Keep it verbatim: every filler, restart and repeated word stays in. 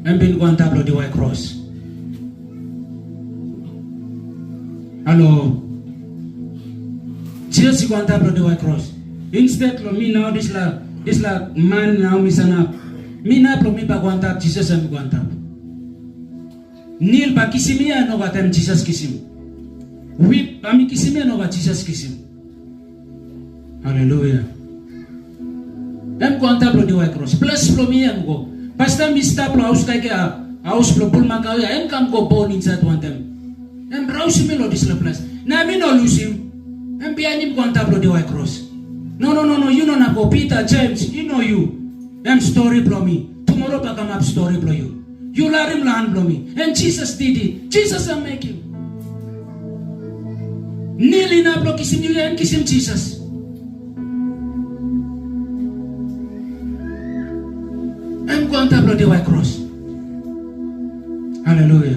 Em bin go antap long diwai kros. Halo. Jisas i go antap long diwai kros. Instead long mi nau dispela, dispela man nau mi sanap. Mi nap long mi bai go antap, Jisas em i go antap. Nil bai kisim mi ya, nogat, em Jisas kisim. Wip bai mi kisim ya, nogat, Jisas kisim. Haleluya. Em go antap long diwai kros. Ples bilong mi em go. Pastaim mi stap long haus kaikai, haus bilong bulmakau ya, em kam go bon insait wantaim. Em rausim mi long dispela ples. Na mi no lusim. Em bihainim go antap long diwai kros. No, no, no, no, yu no inap go. Pita, Jems, i no yu. Em stori bilong mi. Tumora bai kamap stori bilong yu. Yu larim long han bilong mi. Em Jisas didi. Jisas em mekim. Nil inap long kisim yu, em kisim Jisas. Em go antap long diwai kros. Haleluya.